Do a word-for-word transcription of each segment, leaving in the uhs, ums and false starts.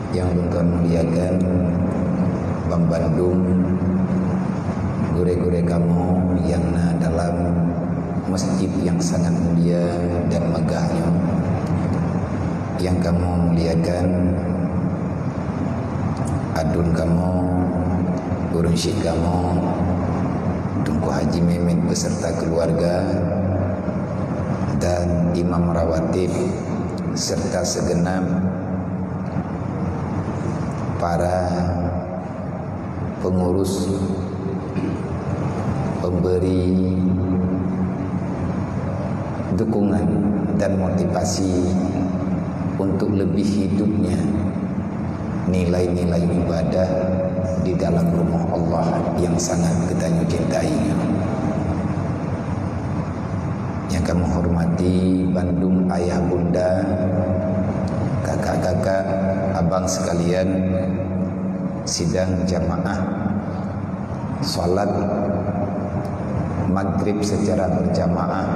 Nyang lôn tuan muliakan, banmandum gurée-gurée kamoe nyang na dalam masjid nyang sangat mulia dan megah nyoe. Nyang kamoe muliakan, aduen kamoe, ureuëng syik kamoe, Teungku Haji Mehmet beserta keluarga, dan imam rawatib, serta segenap para pengurus, pemberi dukungan dan motivasi untuk lebih hidupnya nilai-nilai ibadah di dalam rumah Allah yang sangat geutanyoe cintai. Nyang kamoe hormati bandum ayah bunda, kakak-kakak, abang sekalian, sidang jamaah salat Maghrib secara berjamaah,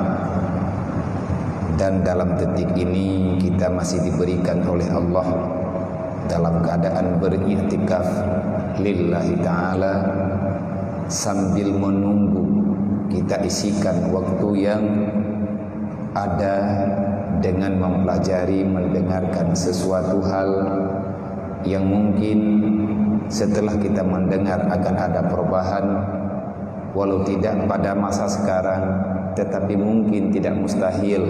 dan dalam detik ini kita masih diberikan oleh Allah dalam keadaan beriktikaf lillahi ta'ala, sambil menunggu kita isikan waktu yang ada dengan mempelajari, mendengarkan sesuatu hal yang mungkin setelah kita mendengar akan ada perubahan, walau tidak pada masa sekarang, tetapi mungkin tidak mustahil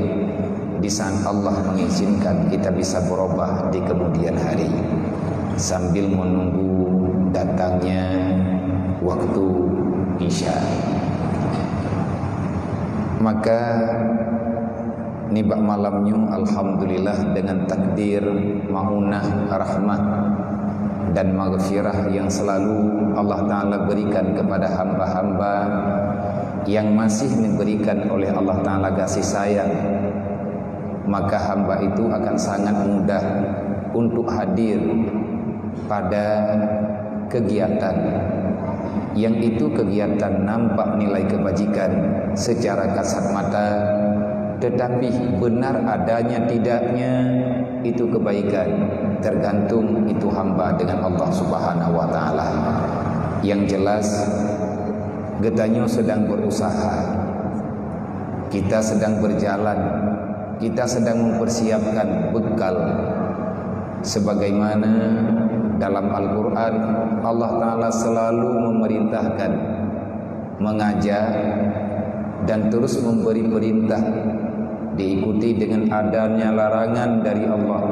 di saat Allah mengizinkan kita bisa berubah di kemudian hari, sambil menunggu datangnya waktu Isya. Maka nibak malam nyoe, alhamdulillah, dengan takdir, maunah, rahmat, dan maghfirah yang selalu Allah Ta'ala berikan kepada hamba-hamba yang masih diberikan oleh Allah Ta'ala kasih sayang, maka hamba itu akan sangat mudah untuk hadir pada kegiatan yang itu kegiatan nampak nilai kebajikan secara kasat mata, tetapi benar adanya tidaknya itu kebaikan tergantung itu hamba dengan Allah Subhanahu wa Ta'ala. Yang jelas, geutanyoe sedang berusaha, kita sedang berjalan, kita sedang mempersiapkan bekal. Sebagaimana dalam Al-Quran, Allah Ta'ala selalu memerintahkan, mengajak, dan terus memberi perintah, diikuti dengan adanya larangan dari Allah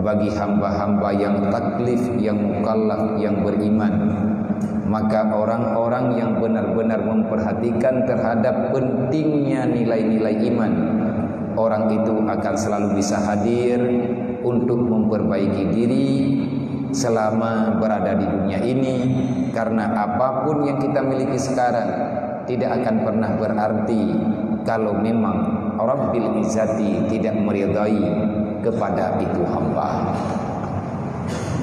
bagi hamba-hamba yang taklif, yang mukallaf, yang beriman. Maka orang-orang yang benar-benar memperhatikan terhadap pentingnya nilai-nilai iman, orang itu akan selalu bisa hadir untuk memperbaiki diri selama berada di dunia ini, karena apapun yang kita miliki sekarang tidak akan pernah berarti kalau memang Rabbil Izzati tidak meridai kepada itu hamba.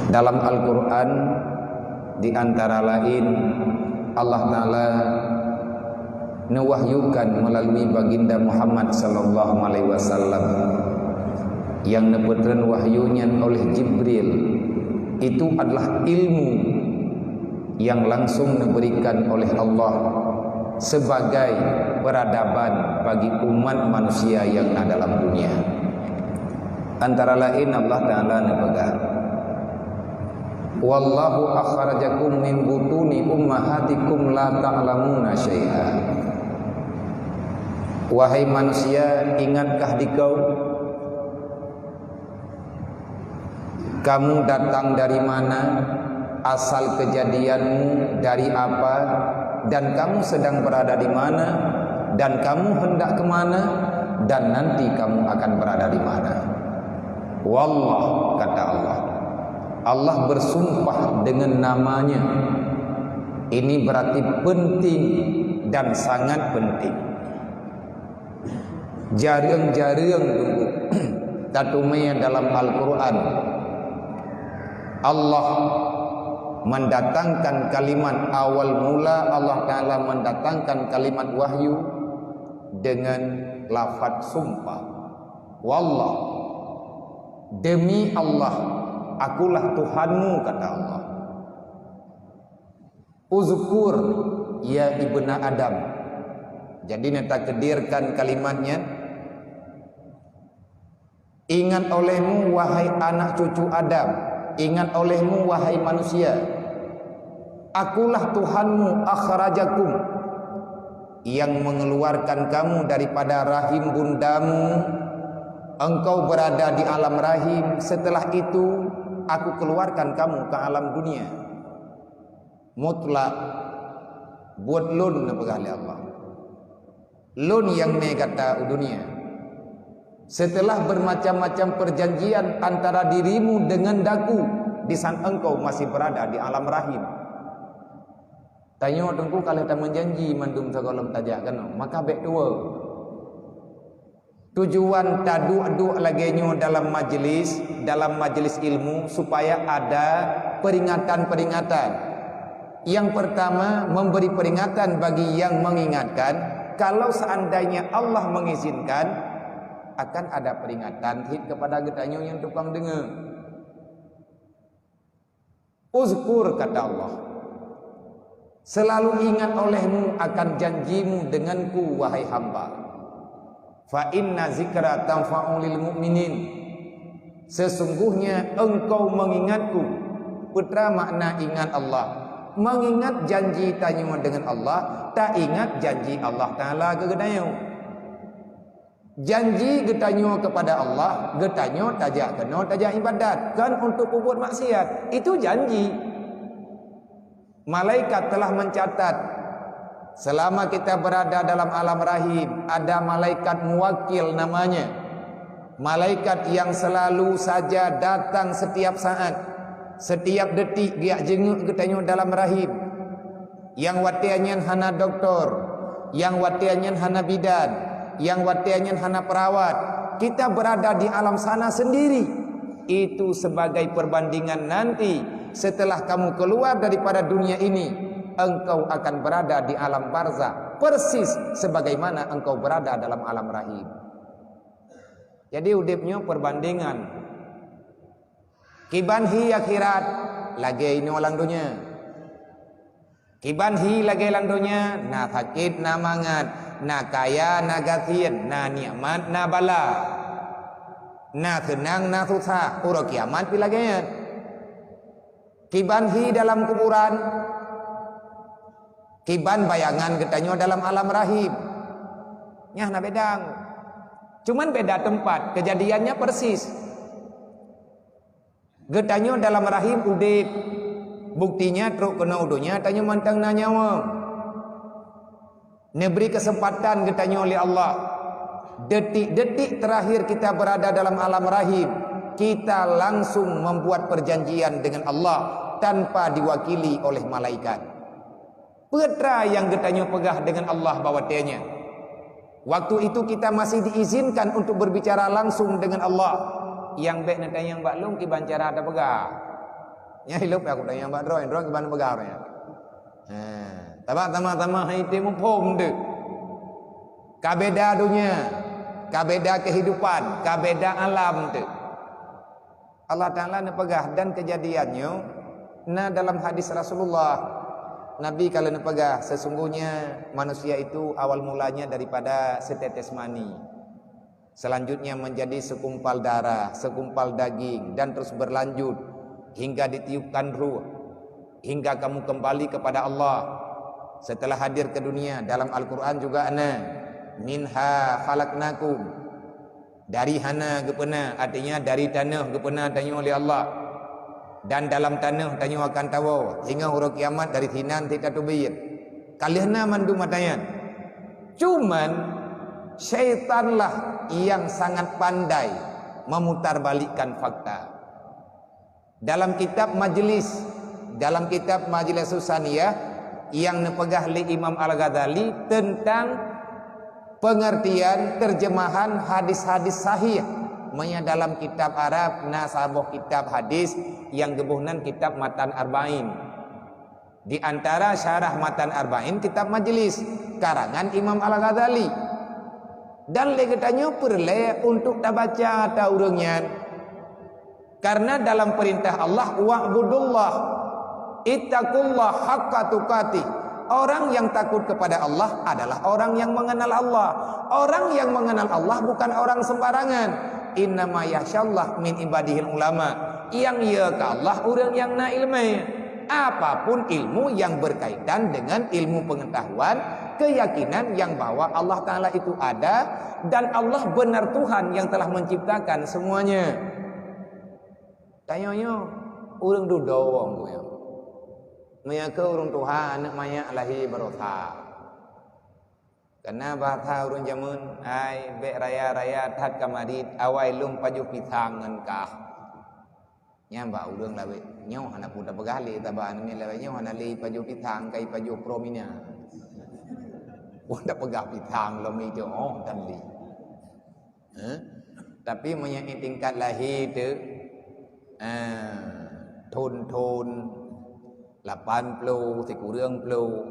Dalam Al-Quran, di antara lain, Allah Ta'ala neuwahyukan melalui Baginda Muhammad sallallahu alaihi wasallam, yang neupeutreun wahyu nyan oleh Jibril. Itu adalah ilmu yang langsung diberikan oleh Allah sebagai peradaban bagi umat manusia yang na dalam dunia. Antara lain Allah Ta'ala neupeugah, "Wallahu akhrajakum min butuni ummahatikum la ta'lamuna syai'a." Wahai manusia, ingatkah dikau? Kamu datang dari mana? Asal kejadianmu dari apa? Dan kamu sedang berada di mana? Dan kamu hendak ke mana? Dan nanti kamu akan berada di mana? Wallah, kata Allah. Allah bersumpah dengan namanya. Ini berarti penting dan sangat penting. Jareueng-jareueng teungku tateumé dalam Al-Quran, Allah mendatangkan kalimat awal mula, Allah Ta'ala mendatangkan kalimat wahyu dengan lafaz sumpah. Wallah, demi Allah, "Akulah Tuhanmu," kata Allah. "Uzkur, ya ibna Adam." Jadi, neutakdirkan kalimat nyan, "Ingat olehmu, wahai anak cucu Adam, ingat olehmu, wahai manusia, Akulah Tuhanmu, akhrajakum, yang mengeluarkan kamu daripada rahim bundamu. Engkau berada di alam rahim, setelah itu Aku keluarkan kamu ke alam dunia." Mutlak, buet lôn neupeugah lé Allah. Lôn nyang mé gata u dunia. Setelah bermacam-macam perjanjian antara dirimu dengan daku, di saat engkau masih berada di alam rahim. Tanyoe teungku, kalau tameujanji mandum sigohlom tajak keunoe, maka bék tuwoe. Tujuan taduek-duek lagée nyoe dalam majlis, dalam majlis ilmu, supaya ada peringatan-peringatan. Yang pertama, memberi peringatan bagi yang mengingatkan. Kalau seandainya Allah mengizinkan, akan ada peringatan cit kepada geutanyoe nyang tukang deungoe. "Uzkur," kata Allah, "selalu ingat olehmu akan janjimu denganku, wahai hamba. Fa inna zikra tanfa'u lil mu'minin. Sesungguhnya engkau mengingatku." Peue makna ingat Allah? Mengingat janji tanyoe dengan Allah, taingat janji Allah Taala keu geutanyoe. Janji geutanyoe kepada Allah, geutanyoe tajak keunoe tajak ibadat, kon untuk peubuet maksiat. Itu janji. Malaikat telah mencatat, selama kita berada dalam alam rahim, ada malaikat muwakil namanya. Malaikat yang selalu saja datang setiap saat, setiap detik geujak jenguk geutanyoe dalam rahim. Nyang watée nyan hana doktor, nyang watée nyan hana bidan, nyang watée nyan hana perawat. Kita berada di alam sana sendiri. Itu sebagai perbandingan nanti setelah kamu keluar daripada dunia ini, engkau akan berada di alam barzakh, persis sebagaimana engkau berada dalam alam rahim. Jadi, udeb nyoe perbandingan. Kiban hi akhirat, lagée inoe lam donya. Kiban hi lagée lam donya, na sakét, na mangat, na kaya, na gasien, na nikmat, na bala, na seunang, na susah, uroe kiamat pih lagée nyan. Kiban hi dalam kuburan, kiban bayangan geutanyoe dalam alam rahim. Nyan na beda. Cuman beda tempat, kejadiannya persis. Geutanyoe dalam rahim udeb. Buktinya trok keunoe u donya tanyoe mantong na nyawa. Neubri keuseumpatan geutanyoe lé Allah. Detik-detik terakhir kita berada dalam alam rahim, kita langsung membuat perjanjian dengan Allah tanpa diwakili oleh malaikat. Peue teuma nyang geutanyoe peugah dengan Allah bak watée nyan? Waktu itu kita masih diizinkan untuk berbicara langsung dengan Allah. Nyang bék neutanyong bak lôn kiban cara tapeugah. Nyan ilop aku tanyong bak droe, droe kiban peugah droe nyan. Ha, tabak sama-sama hai teuh muphom teuh. Ka beda donya, ka beda kehidupan, ka beda alam teuh. Allah Taala neupeugah, dan kejadian nyoe na dalam hadis Rasulullah. Nabi ka lheueh neupeugah, sesungguhnya manusia itu awal mulanya daripada setetes mani. Selanjutnya menjadi segumpal darah, segumpal daging, dan terus berlanjut hingga ditiupkan ruh, hingga kamu kembali kepada Allah. Setelah hadir ke dunia, dalam Al-Quran juga na, "Minha khalaqnakum." Dari hana geupeuna, artinya dari tanoh geupeuna tanyoe lé Allah. Dan dalam tanoh tanyoe akan tawoe, singoh uroe kiamat dari sinan cit tateubiet. Ka lheueh na mandum ata nyan. Cuman, syaitanlah yang sangat pandai memutarbalikkan fakta. Dalam kitab Majlis, dalam kitab Majlis Susaniyah nyang neupeugah lé Imam Al-Ghazali tentang pengertian terjemahan hadis-hadis sahih. Meunyoe dalam kitab Arab na saboh kitab hadis nyang geuboh nan kitab Matan Arba'in. Di antara syarah Matan Arba'in kitab Majlis karangan Imam Al-Ghazali. Dan lé geutanyoe peureulée untuk tabaca ata ureuëng nyan. Karena dalam perintah Allah, "Wa'budullah, ittaqullah haqqa tuqatih." Orang yang takut kepada Allah adalah orang yang mengenal Allah. Orang yang mengenal Allah bukan orang sembarangan. "Innama yakhsyallaha min ibadihil ulama." Nyang yö keu Allah ureuëng nyang na iéleumé. Apapun ilmu yang berkaitan dengan ilmu pengetahuan, keyakinan yang bahwa Allah Ta'ala itu ada dan Allah benar Tuhan yang telah menciptakan semuanya. Tanyoe nyoe, ureuëng dudoe nyoe. Meunyoe keu ureuëng tuha, aneuëk manyak lahé baroe sa. Kana bahasa ureuëng jameun, "Ai, bék raya-raya that ka marit, awai lôn pajoh pisang ngon kah." Nyan bak ureuëng lawét nyoe hana peue tapeugah lé, taba aneuk miet lawét nyoe hana lé pajoh pisang, ka ipajoh promina. Pun tapeugah pisang lom itu, oh, tan lé. Eh? Tapi meunyoe tingkat lahé teuh, eh, thon-thon lapan ploh, sikureueng ploh.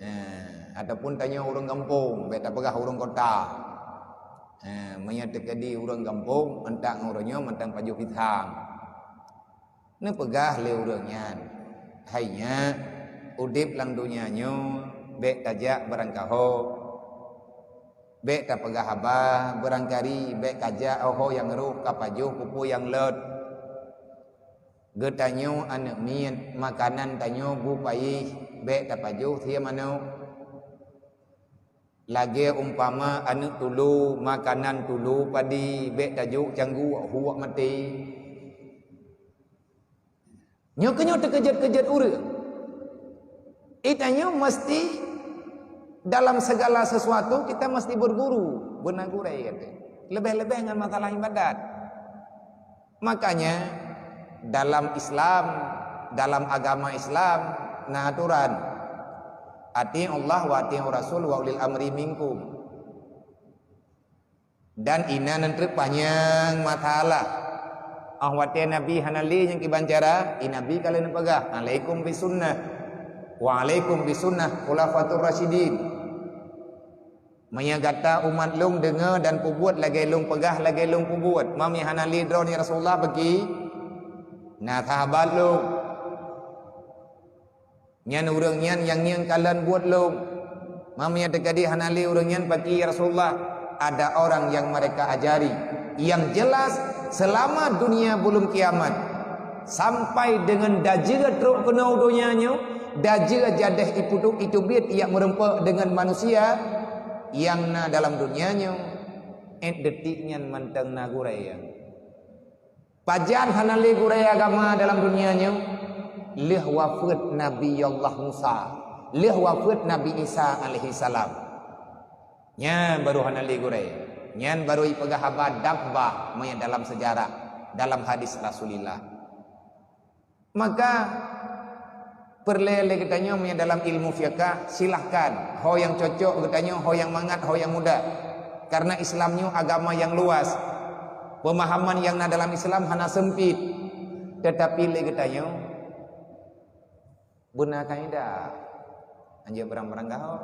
Eh, ataupun tanyoe ureuëng gampông, bék tapeugah ureuëng kota. Eh, meunyoe teukeudi ureuëng gampông, mantong ureuëng nyoe mantong pajoh pisang. Neupeugah lé ureuëng nyan, "Hai nyak, udeb lam donya nyoe bék tajak beurangkaho. Bék tapeugah haba beurangkari, bék kajak ho-ho nyang roh ka pajoh peue-peue nyang lôt. Geutanyoe aneuk miet, makanan tanyoe bu payéh, bék tapajoh sie manok. Lagée umpama aneuk tulô, makanan tulô padi, bék tajok cangguek huok maté." Nyoe keuh nyoe teukeujot-keujot ureuëng. Geutanyoe mesti dalam segala sesuatu kita mesti berguru, beuna gurée gata. Leubeh-leubeh ngon masalah ibadat. Makanya dalam Islam, dalam agama Islam na aturan. "Ati'ullah wa ati'ur rasul wa ulil amri minkum." Dan inan treuk panyang masalah. Ah watée Nabi hana lé nyang kiban cara, i Nabi ka lheueh neupeugah, "Alaikum bisunnah, wa alaikum bisunnah khulafatur rasyidin." Meunyoe gata umat lôn deungoe dan peubuet lagée lôn peugah, lagée lôn peubuet. Mam nyang hana lé droe nyoe Rasulullah bagi na sahabat lôn. Nyan ureuëng nyan nyang ngieng kalon buet lôn. Mam nyang teukeudi hana lé ureuëng nyan bagi Rasulullah. Ada orang yang mereka ajari. Yang jelas, selama dunia belum kiamat, sampai dengan dajeuet trok keunoe donya nyoe, dajeuet jadeh ipeuduek iteubiet yak meureumpok dengan manusia nyang na dalam dunia nyoe, ék detik nyan mantong na gurée. Pajan hana lé gurée agama dalam dunia nyoe? Lheueh wafeuet Nabi Allah Musa, lheueh wafeuet Nabi Isa alaihissalam. Nyan baru hana lé gurée. Nyan baru ipeugah haba dabbah meunyoe dalam sejarah, dalam hadis Rasulillah. Maka, peureulée lé geutanyoe meunyoe dalam ilmu fiqah, silahkan. Ho nyang cocok geutanyoe, ho nyang mangat, ho nyang mudah. Karena Islam nyoe agama nyang luas. Pemahaman nyang na dalam Islam hana sempit. Tetapi lé geutanyoe, beuna kaidah. Hanjeuet beurang-beurang gaho.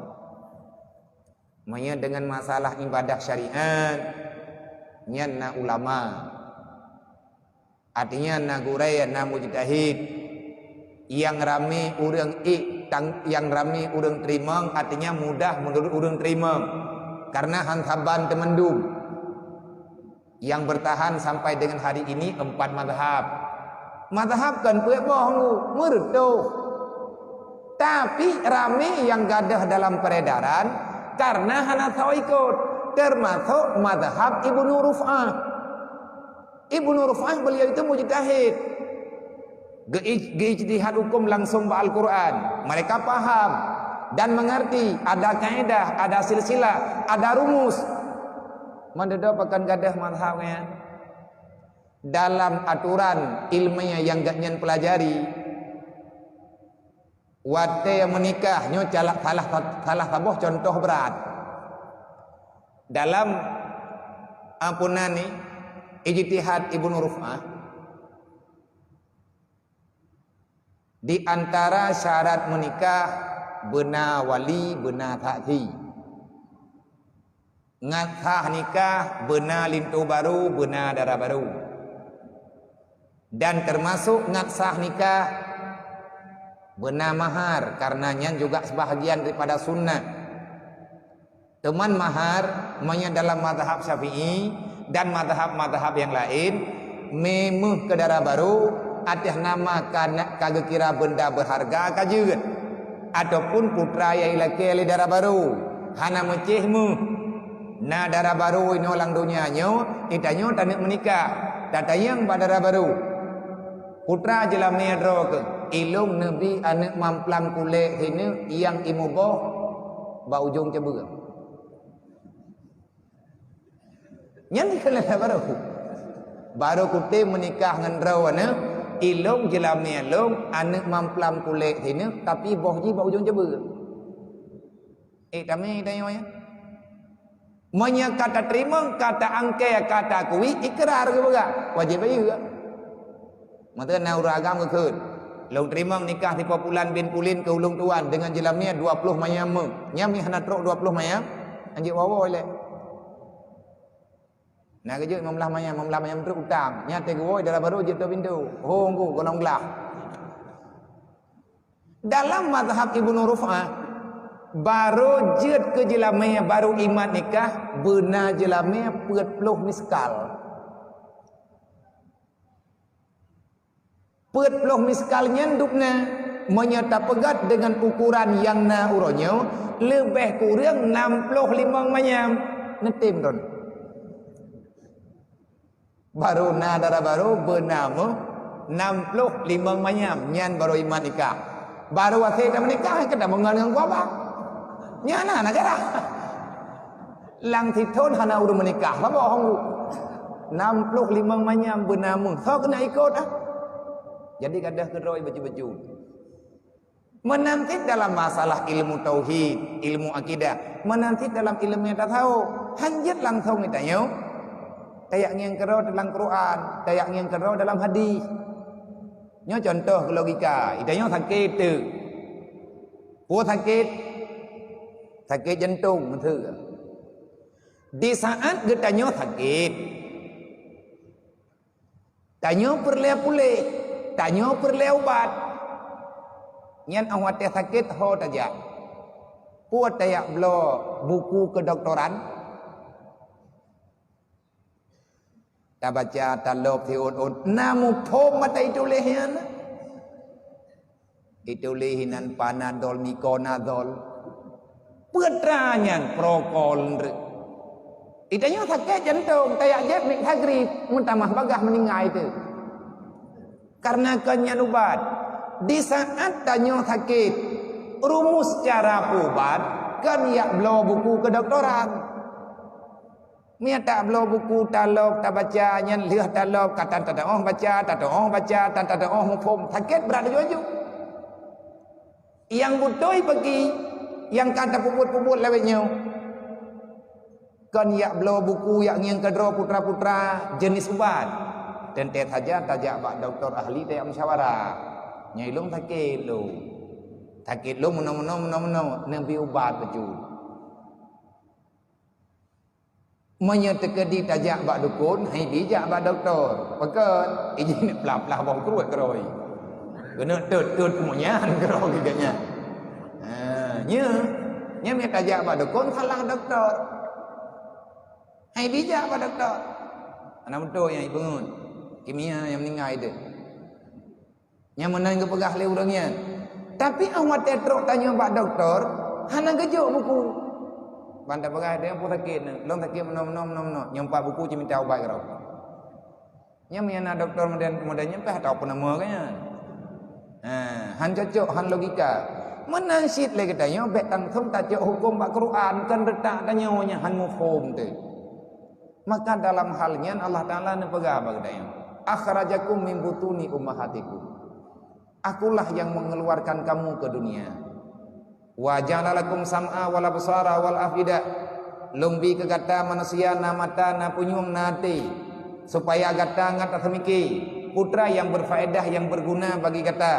Meunyoe deungon masalah ibadah syariat, nyan na ulama. Artinya na gurée, na mujtahid. Nyang ramé ureuëng ék tang-, nyang ramé ureuëng teurimong, artinya mudah meunurot ureuëng teurimong. Karena han saban teumandum. Nyang bertahan sampai dengan hari ini empat mazhab. Mazhab kon peuet boh, meureutoh. Tapi ramé nyang gadôh dalam peredaran karena hana soe ikot, termasuk mazhab Ibnu Ruf'ah. Ibnu Ruf'ah beliau itu mujtahid. Gei-, gei-ijtihad hukum langsung bak Al-Quran. Mereka paham dan mengerti, ada kaedah, ada silsilah, ada rumus. Mandum pakon gadôh mazhab nyan. Dalam aturan ilmiah nyang gobnyan pelajari, watée meunikah nyoe salah, salah, salah saboh contoh brat. Dalam ampunan ni, ijtihad Ibnu Ruf'ah, di antara syarat meunikah, beuna wali, beuna saksi. Ngat sah nikah, beuna linto barô, beuna dara barô. Dan termasuk ngat sah nikah beuna mahar, karena nyan juga sebahagian daripada sunnah. Teuma mahar, meunyoe dalam mazhab Syafi'i dan mazhab-mazhab nyang laén, mé méuh keu dara barô ateueh nama ka na-, ka geukira benda berharga ka jeuet, ataupun putra nyang ilakée lé dara barô, hana meucéh méuh. Na dara barô inoe lam donya nyoe, geutanyoe taneuk meunikah, tatanyong bak dara barô, "Putra jeulamé droe keuh, ilôn neubi aneuk mamplam kulét hineuk nyang imuboh bak ujong cabeueng." Nyan dikheun lé barô. Barô kutem meunikah ngon droe aneuk, ilôn jeulamé lôn aneuk mamplam kulét hineuk, tapi boh jih bak ujong cabeueng. Eh, tamé tanyoe nyan. Meunyoe ka tateurimong, ka taangkée, ka taakui, ikrar geupeugah, wajéb bayeue. Meuteuna ureuëng agam geukheun, "Lôn teurimong nikah sipo Pulan bin Pulin keu ulôn tuan deungon jeulamé dua ploh manyam méuh." Nyan meuhana trok dua ploh manyam, anjeuk woe-woe lé. Na geujok limong blaih manyam, limong blaih manyam trok utang. Nyan teuh geuwoe dara barô jeuet tô pintoe. Ho ngku golom glah. Dalam mazhab Ibnu Ruf'ah, barô jeuet keu jeulamé barô imat nikah beuna jeulamé peuet ploh miskal. Peuet ploh miskal nyan dubna, meunyoe tapeugét deungon ukuran nyang na uroe nyoe, leubeh kureueng nam ploh limong manyam. Neutem droen. Barô na dara barô beuna méuh nam ploh limong manyam, nyan barô imat nikah. Barô akhé tameunikah, ka tameungon ngon kuaba. Nyan na neugara. Lam sithon hana ureuëng meunikah, saboh hong geuh. Nam ploh limong manyam beuna méuh. Soe keuneuk ikot, ah? Jadi gadôh keudroe bacut-bacut. Meunan cit dalam masalah ilmu tauhid, ilmu akidah. Meunan cit dalam ilmu tasawuf. Hanjeuet langsong geutanyoe tajak ngieng keudroe dalam Quran, tajak ngieng keudroe dalam hadis. Nyoe contoh logika, geutanyoe sakét teuh. Peue sakét? Sakét jantong, beutôi. Di saat geutanyoe sakét, tanyoe peureulée puléh, tanyoe peureulée ubat. Nyan óh watée sakét ho tajak. Peue tajak bloe buku keudoktoran? Tabaca, talop siôn-ôn, na muphom mata ituléh nyan. Ituléh inan Panadol, Miconazol. Peue teuma nyan Procol nreuk. Geutanyoe sakét jantong, tajak jép miet sagrib, meutamah bagaih meuninggai teuh. Karena kon nyan ubat. Di saat tanyoe sakét, rumus cara peuubat kon jak bloe buku keudoktoran. Meunyoe tabloe buku, talop, tabaca, nyan lheueh talop, ka tan tatu'oh baca, tatu'oh baca, tan tatu'oh muphom, sakét brat laju-laju. Nyang beutôi bagi nyang ka tapeubuet-peubuet lawét nyoe. Kon jak bloe buku, jak ngieng keudroe putra-putra jeunèh ubat. Teuntèe saja tajak bak dokto ahli tajak musyawarah. Nyoe lôn sakét lôn. Sakét lôn meunoe-meunoe, meunoe-meunoe, neubi ubat bacut. Meunyoe teukeudi tajak bak dukon, hai bijak bak dokto. Pakon? Ijin plah-plah boh kruet keurôi. Keuneuk tot-tot keumeunyang keurôi geuh nyan. Ha, nyoe. Nyoe meunyoe tajak bak dukon, salah dokto. Hai bijak bak dokto. Hana beutôi nyang ipeungeut. Kimia nyang meuninggai teuh. Nyang meunan geupeugah lé ureuëng nyan. Tapi 'oh watèe trok tanyoe bak dokto, hana geujok buku. Ban tapeugah, "Dia pun sakét nyoe, lôn sakét meunoe, meunoe, meunoe, meunoe." Nyoe pat buku cit mita ubat keudroe. Nyan meunyoe na dokto modern, modern nyan pih atau peunama keu nyan. Ha, han cocok, han logika. Meunan cit lé geutanyoe, bèk langsung tacok huköm bak Quran, kan reutak tanyoe nyan han muphom teuh. Maka dalam hal nyan Allah Taala neupeugah bak geutanyoe, "Akhrajakum min butuni ummahatikum." Akulah yang mengeluarkan kamu ke dunia. "Wa ja'ala lakum sam'a wal absara wal afida." Lôn bi keu gata manusia na mata, na punyueng, na até, supaya gata ngat taseumike, putra yang berfaedah, yang berguna bagi gata,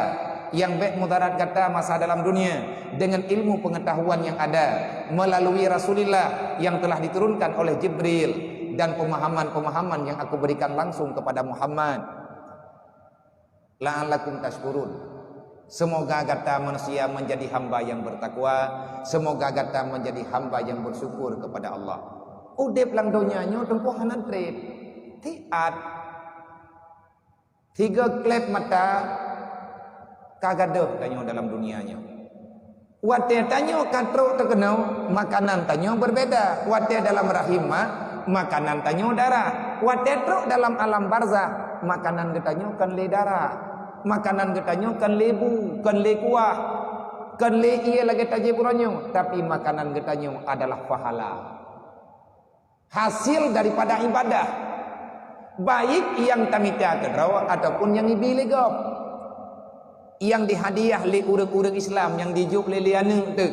yang bèk mudarat gata masa dalam dunia, dengan ilmu pengetahuan yang ada melalui Rasulillah yang telah diturunkan oleh Jibril dan pemahaman-pemahaman yang aku berikan langsung kepada Muhammad. La'allakum tashkurun. Semoga gata manusia menjadi hamba yang bertakwa, semoga gata menjadi hamba yang bersyukur kepada Allah. Udeb lam donya nyoe teungku hana treb. Tiat. Tiga klep mata ka gadôh tanyoe dalam dunia nyoe. Watée tanyoe ka trok teukeunong, makanan tanyoe berbeda. Watée dalam rahim mak, makanan tanyoe darah. Watée trok dalam alam barzah, makanan geutanyoe kon lé darah. Makanan geutanyoe kon lé bu, kon lé kuah, kon lé ié lagée tajép uroe nyoe, tapi makanan geutanyoe adalah pahala. Hasil daripada ibadah, baik nyang tamita keudroe ataupun nyang ibi lé gob. Nyang dihadiah lé ureuëng-ureuëng Islam nyang dijok lé, lé aneuëk teuh,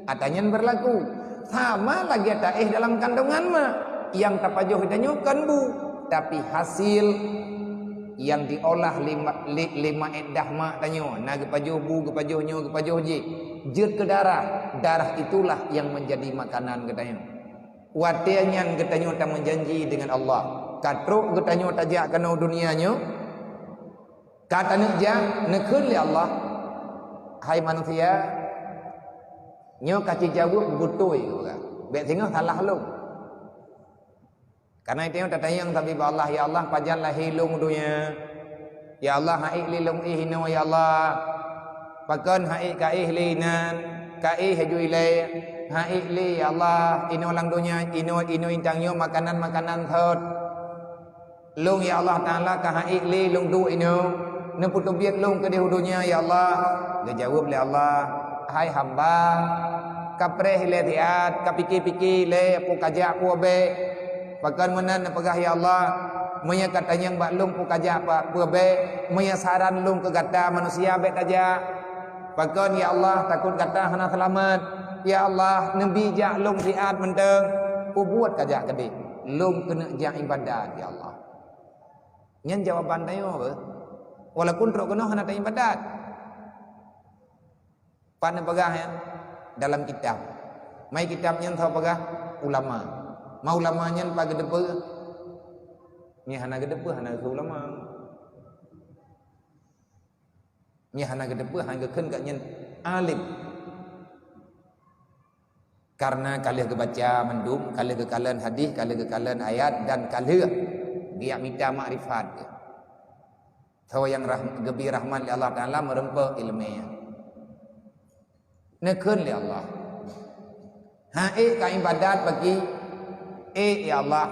ata nyan berlaku. Sama lagée taéh dalam kandongan mak, nyang tapajoh geutanyoe kon bu, tapi hasil nyang diolah lé ma-, lé, lé maéh dah mak tanyoe, na geupajoh bu, geupajoh nyoe, geupajoh jih, jeuet keu darah, darah itulah nyang menjadi makanan geutanyoe. Watée nyan geutanyoe tameujanji deungon Allah. Ka trok geutanyoe tajak keunoe dunia nyoe, ka taneuk jak, neukheun lé Allah, "Hai manusia, nyoe ka jijaweueb beutôi, bék singoh salah lôn." Kareuna tanyoe tatanyong sabe bak Allah, "Ya Allah, pajan lahé lôn u donya? Ya Allah, han ék lé lôn éh inoe, ya Allah. Pakon han ék ka éh lé inan, ka éh aju ilée? Han ék lé, ya Allah, inoe lam donya, inoe, inoe intan nyoe makanan-makanan thot. Lôn, ya Allah Taala, ka han ék lé lôn duek inoe. Neupeuteubiet lôn keudeh u donya, ya Allah." Geujaweueb lé Allah, "Hai hamba, ka preh ilée siat, ka pike-pike ilée peue kajak peue bék. Pakon meunan neupeugah, ya Allah, meunyoe ka tanyong bak lôn peue kajak peue bék, meunyoe saran lôn keu gata manusia bék tajak. Pakon, ya Allah, takot gata hana seulamat. Ya Allah, neubi jak lôn siat mantong, peubuet kajak keudeh. Lôn keuneuk jak iébadat, ya Allah." Nyan jawaban tanyoe beuh. Walaupun trok keunoe hana taiébadat. Pat neupeugah nyan? Dalam kitab. Mai kitab nyan soe peugah? Ulama. Ma ulama nyan pat geuteupeue? Nyan hana geuteupeue, hana geukheun ulama. Nyan hana geuteupeue, hana geukheun gobnyan alim. Kareuna ka lheueh geubaca mandum, ka lheueh geukalon hadis, ka lheueh geukalon ayat, dan ka lheueh geujak mita makrifat. Soe nyang rah-, geubi rahmat lé Allah Taala meureumpok iéleumé nyan. Neukheun lé Allah, "Han ék ka iébadat bagi, ék, ya Allah.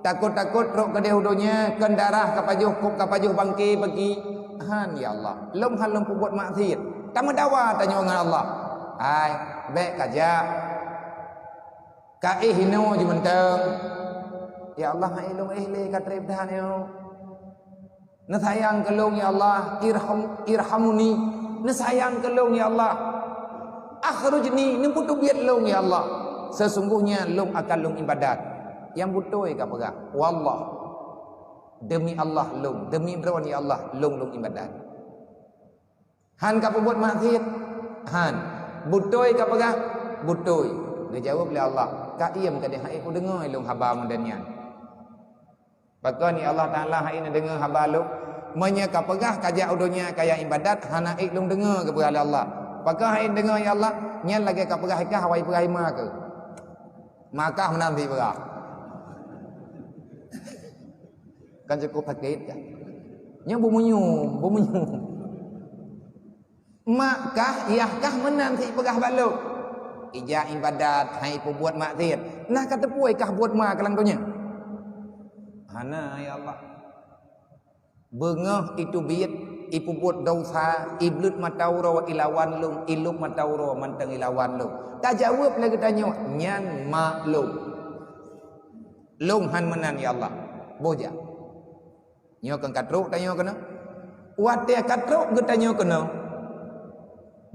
Takot-takot trok keudeh u donya kon darah ka pajoh, ka pajoh bangke bagi. Han, ya Allah. Lôn han lôn peubuet maksiet." Tameudawa tanyoe ngon Allah, "Hai, bék kajak. Ka éh inoe jimeuntong. Ya Allah, han ék lôn éh lé, ka treb that nyoe. Neusayang keu lôn, ya Allah, irham, irhamuni. Neusayang keu lôn, ya Allah. Akhrujni, neupeuteubiet lôn, ya Allah. Sesungguhnya lôn akan lôn iébadat." Nyang beutôi ka peugah, "Wallah, demi Allah lôn, demi Droen, ya Allah, lôn, lôn iébadat." Han ka peubuet maksiet? Han. Beutôi ka peugah? Beutôi. Geujaweueb lé Allah, "Ka iem keudeh han ék kudeungoe lôn haba model nyan." Pakon, ya Allah Taala, han ék neudeungoe haba lôn? Meunyoe ka peugah kajak u donya kajak iébadat, hana ék lôn deungoe, geupeugah lé Allah. Pakon han ék deungoe, ya Allah? Nyan lagée ka peugah i kah, awai peugah i ma keuh. Ma kah meunan sipeugah. Kan cukup sakét kan? Nyan beumunyum, beumunyum. Mak kah, yah kah meunan sipeugah bak lôn. Ijak iébadat, han ipeubuet maksiet. Nah ka teupeue kah buet ma keu lam donya? Hana, ya Allah. Beungoh iteubiet, ipeubuet desya, ibleuet mata uroe ilawan lôn, ilôb mata uroe mantong ilawan lôn. Tajaweueb lé geutanyoe, "Nyan mak lôn. Lôn han meunan, ya Allah." Boh jak. Nyoe kon ka trok tanyoe keunoe. Watée ka trok geutanyoe keunoe,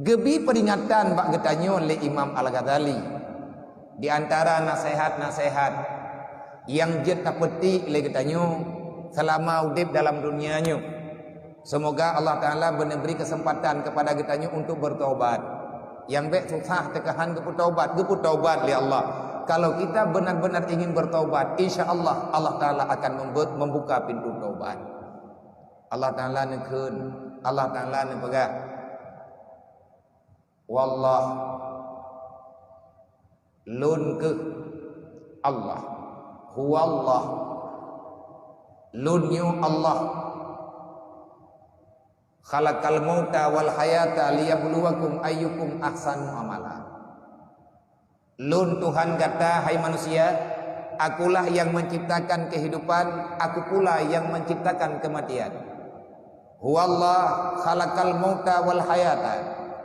geubi peuringatan bak geutanyoe lé Imam Al-Ghazali. Di antara naseuhat-naseuhat nyang jeuet tapeutik lé geutanyoe seulama udeb dalam dunia nyoe, semoga Allah Taala beuneubri keuseumpatan keupada geutanyoe untuk beutaubat. Nyang bék susah teuka han geupeutaubat, geupeutaubat lé Allah. Kalau kita benar-benar ingin bertaubat, insya Allah, Allah Taala akan membe-, membuka pintu taubat. Allah Taala neukheun, Allah Taala neupeugah, "Wallah, Lôn kheueh Allah. Huwallah, Lôn nyoe Allah. Khalaqal mauta wal hayata liyabluwakum ayyukum ahsanu amala." Lôn Tuhan gata, hai manusia, Akulah yang menciptakan kehidupan, Aku pula yang menciptakan kematian. Huwallah khalaqal mauta wal hayata.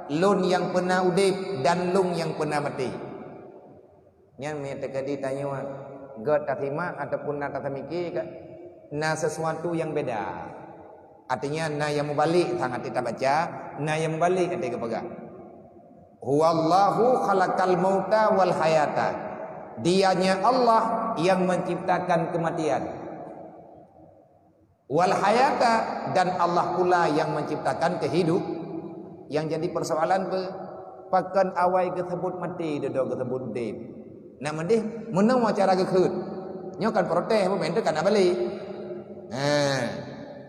Lôn nyang peuna udeb dan Lôn nyang peuna maté. Nyan meunyoe teukeudi tanyoe göt tasimak ataupun na tatamike ka, na sesuatu nyang beda. Artinya, na nyang mubalek sang até tabaca, na nyang mubalek até geupeugah. "Huwallahu khalaqal mauta wal hayata." Dianya Allah yang menciptakan kematian. "Wal hayata," dan Allah pula yang menciptakan kehidup. Yang jadi persoalan pe, pakon awai geuseubut maté, dudoe geuseubut udeb? Nak meudeh, meunoe cara geukheun. Nyoe kan protes, peumén teu kan na balek. Ha.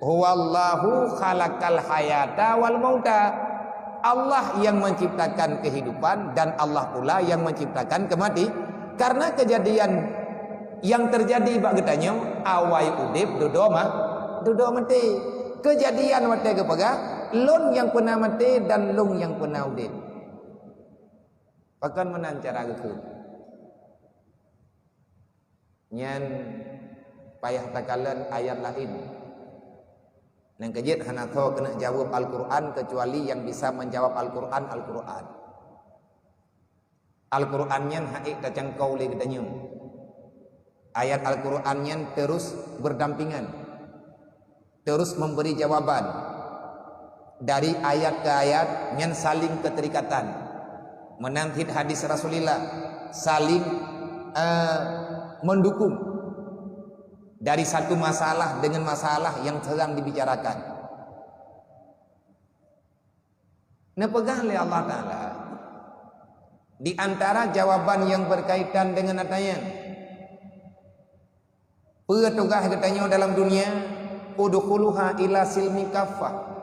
"Huwallahu khalaqal hayata wal mauta." Allah yang menciptakan kehidupan dan Allah pula yang menciptakan kemati. Karena kejadian yang terjadi bak geutanyoe, awai udeb, dudoe ma-, dudoe maté. Kejadian watée geupeugah, "Lôn nyang peuna maté dan Lôn nyang peuna udeb." Pakon meunan cara geukheun? Nyan payah takalon ayat laén. Nyang keujeuet hana soe keuneuk jaweueb Al-Qur'an keucuali nyang bisa menjawab Al-Qur'an, Al-Qur'an. Al-Qur'an nyan han ék tacangkau lé geutanyoe. Ayat Al-Qur'an nyan terus berdampingan, terus memberi jawaban. Dari ayat ke ayat nyan saling keterikatan. Meunan cit hadis Rasulullah, saling, eh, mendukung dari satu masalah dengan masalah yang sedang dibicarakan. Neupeugah lé Allah Taala, di antara jawaban yang berkaitan dengan ayat nyan, peue tugaih geutanyoe dalam dunia? "Udkhuluha ila silmi kaffah."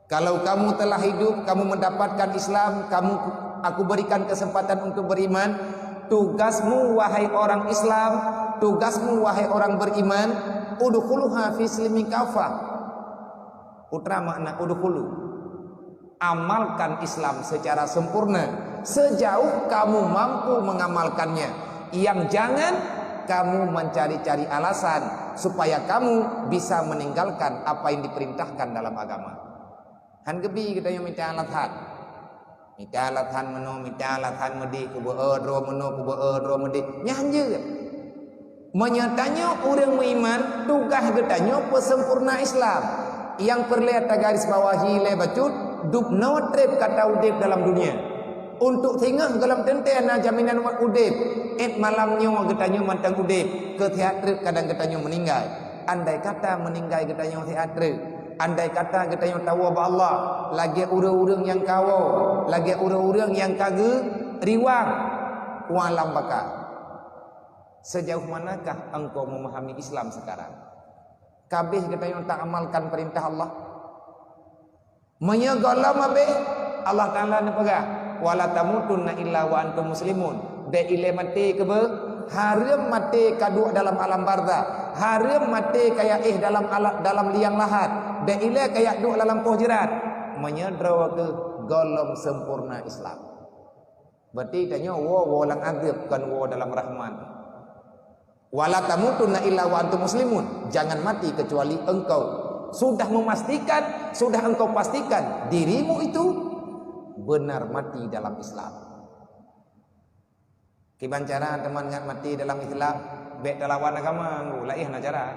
Kalau kamu telah hidup, kamu mendapatkan Islam, kamu, Aku berikan kesempatan untuk beriman, tugasmu, wahai orang Islam, tugasmu, wahai orang beriman, "Udkhuluha fi silmi kaffah." Putra makna udkhulu. Amalkan Islam secara sempurna sejauh kamu mampu mengamalkannya. Yang jangan kamu mencari-cari alasan supaya kamu bisa meninggalkan apa yang diperintahkan dalam agama. Han geubi geutanyoe mita alasan. Mita alasan meunoe, mita alasan meudeh, kuba e droe meunoe, kuba e droe meudeh. Nyan jeuet. Meunyoe tanyoe ureuëng meuiman, tugaih geutanyoe peusempurna Islam. Nyang peureulée tagaris bawahi lé bacut, dubnoe treb gata udeb dalam dunia. Untuk singoh gohlom teuntée na jaminan udeb, ék malam nyoe geutanyoe mantong udeb, keu siat treb kadang geutanyoe meuninggai. Andai kata meuninggai geutanyoe siat treb, andai kata geutanyoe tawoe bak Allah, lagée ureuëng-ureuëng nyang ka woe, lagée ureuëng-ureuëng nyang ka geuriwang u alam baka. Sejauh manakah engkau memahami Islam sekarang? Ka abéh geutanyoe taamalkan peurintah Allah? Meunyoe gohlom abéh, Allah Taala neupeugah, "Wala tamutunna illa wa antum muslimun." Bék ilée maté keubeuh, hareuem maté ka duek dalam alam barzakh, hareuem maté ka yaéh dalam ala-, dalam liang lahat, bék ilée ka yak duek lam lampôh jeurat. Meunyoe droe kheueh gohlom sempurna Islam. Berarti tanyoe woe, woe lam azab, kon woe dalam rahmat. "Wala tamutunna illa wa antum muslimun." Jangan mati kecuali engkau sudah memastikan, sudah engkau pastikan dirimu itu benar mati dalam Islam. Kiban cara teuma ngat mati dalam Islam, bék talawan agama, laén na cara.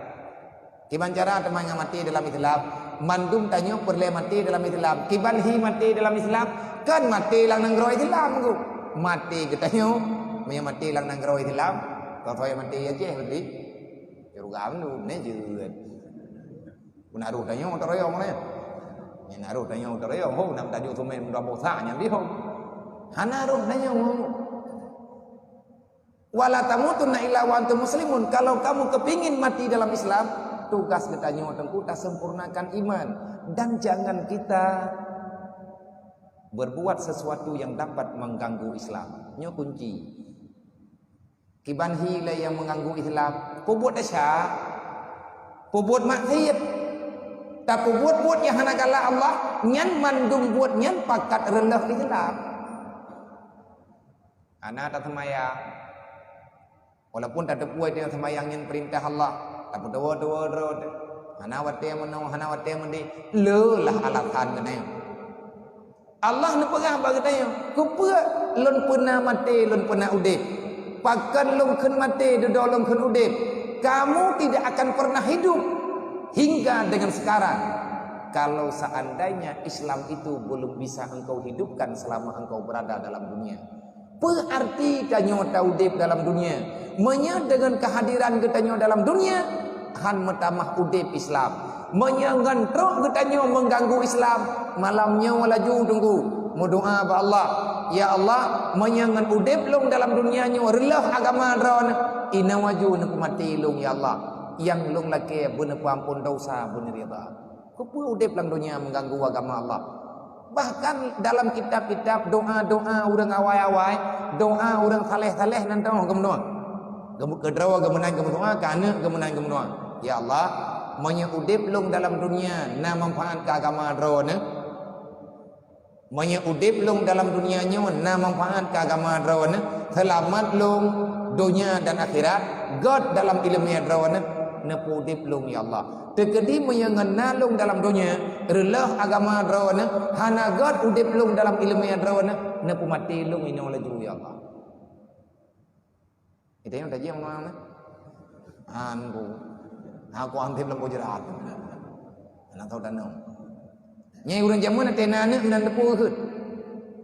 Kiban cara teuma ngat mati dalam Islam, mandum tanyoe peureulée mati dalam Islam. Kiban hi mati dalam Islam, kan mati lam nanggroe Islam, Teungku. Mati geutanyoe, meunyoe mati lam nanggroe Islam, toh-toh mati Aceh, beutôi? Syeuruga mandum, nyan jeuet. Peunaroh tanyoe teuroyong nyan. Nyan naroh tanyoe teuroyong, ho, nak tajok sumé muda bosa nyan bihong. Hana roh tanyoe. "Wala tamutunna illa wa antum muslimun." Kalau kamu kepingin mati dalam Islam, Tugas geutanyoe teungku tasempurnakan iman dan jangan kita berbuat sesuatu yang dapat mengganggu Islam. Nyoe kunci. Kiban hi lé nyang mengganggu Islam. Peubuet desya, peubuet maksiat, tapeubuet buet nyang hana galak Allah, nyan mandum buet nyan pakat reuloh Islam. Hana taseumayang. Walaupun tateupeue teuh seumayang nyan peurintah Allah, tapeudoa-doa droe teuh. Hana watée meunoe, hana watée meudeh, le lah alasan geutanyoe. Allah neupeugah bak geutanyoe, "Keupeue lôn peuna maté, lôn peuna udeb? Pakon lôn kheun maté, dudoe lôn kheun udeb? Kamu tidak akan pernah hidup hingga dengan sekarang." Kalau seandainya Islam itu belum bisa engkau hidupkan selama engkau berada dalam dunia, Peue arti tanyoe taudeb dalam dunia? Meunyoe deungon keuhadiran geutanyoe dalam dunia, han meutamah udeb Islam. Meunyoe ngon trok geutanyoe meuganggu Islam, malam nyoe laju teungku meudoa bak Allah, "Ya Allah, meunyoe ngon udeb lôn dalam dunia nyoe reuloh agama Droeneuh, inoe laju neupeumaté lôn, ya Allah. Nyang lôn lakée beuneupeuampon desya, beuneurida." Keupeue udeb lam donya meuganggu agama Allah? Bahkan dalam kitab-kitab doa-doa ureuëng awai-awai, doa ureuëng saleh-saleh nan teuh geumeudoa. Geumu-, keudroe geumeunan geumeudoa, keu aneuëk geumeunan geumeudoa. Ya Allah, meunyoe udeb lôn dalam dunia na manfaat keu agama Droeneuh, meunyoe udeb lôn dalam dunia nyoe na manfaat keu agama Droeneuh, seulamat lôn donya dan akhirat, gét dalam iéleumé Droeneuh, neupeuudeb lôn, ya Allah. Teukeudi meunyoe ngon na lôn dalam donya, reuloh agama Droeneuh, hana gét udeb lôn dalam iéleumé Droeneuh, neupeumaté lôn inoe laju, ya Allah. Geutanyoe tajak meunan. An ku. Aku antep lam boh jeurat. Hana tau danau. Nyai ureuëng jameun ateueh na aneuëk meunan teupeu geuheuet.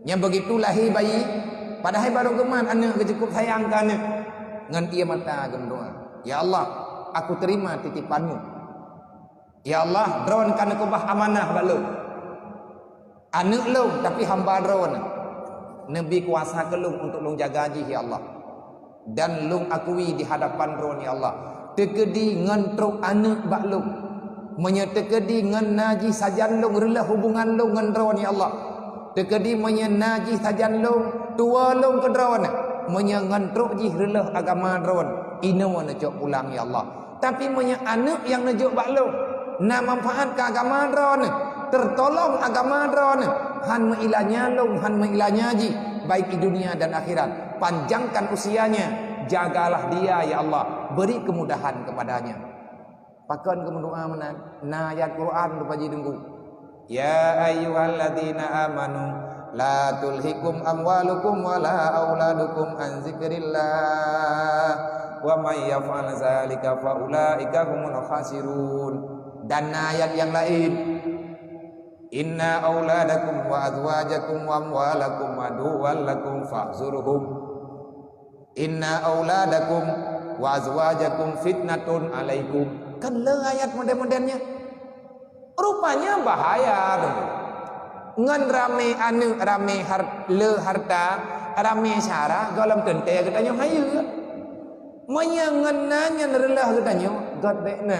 Nyang begitu lahé bayi, padahai barô geuman aneuëk geucukôp sayang keu aneuëk. Ngon ié mata geumeudoa, "Ya Allah, aku terima titipan-Mu. Ya Allah, Droeneuh ka neukeubah amanah bak lôn. Aneuëk lôn, tapi hamba Droeneuh. Neubi kuasa keu lôn untuk lôn jaga jih, ya Allah. Dan lôn akui di hadapan Droeneuh, ya Allah, teukeudi ngon trok aneuëk bak lôn. Meunyoe teukeudi ngon na jih sajan lôn reuloh hubungan lôn ngon Droeneuh, ya Allah. Teukeudi meunyoe na jih sajan lôn tuwoe lôn keu Droeneuh. Meunyoe ngon trok jih reuloh agama Droeneuh, inoe neucok pulang, ya Allah." Tapi meunyoe aneuëk nyang neujok bak lôn na manfaat keu agama Droeneuh, teutolong agama Droeneuh, han meuilanya lôn, han meuilanya jih, baik di dunia dan akhirat. Panjangkan usianya, jagalah dia, ya Allah, beri kemudahan kepadanya. Pakon geumeudoa meunan? Na ayat Quran rupa jih teungku. "Ya ayyuhalladzina amanu, la tulhikum amwalukum wala auladukum an zikrillah, wa may yaf'al dzalika fa ulaika humul khasirun." Dan na ayat nyang laén, "Inna auladakum wa azwajakum wa amwalakum aduwwan lakum fahzurhum. Inna auladakum wa azwajakum fitnatun alaikum." Kan le ayat model-model nyan. Rupanya bahaya tu. Ngon ramé aneuëk, ramé har-, le harta, ramé syara, gohlom teuntée geutanyoe hayeue. Meunyoe ngon na nyan reuloh geutanyoe, gét bék na.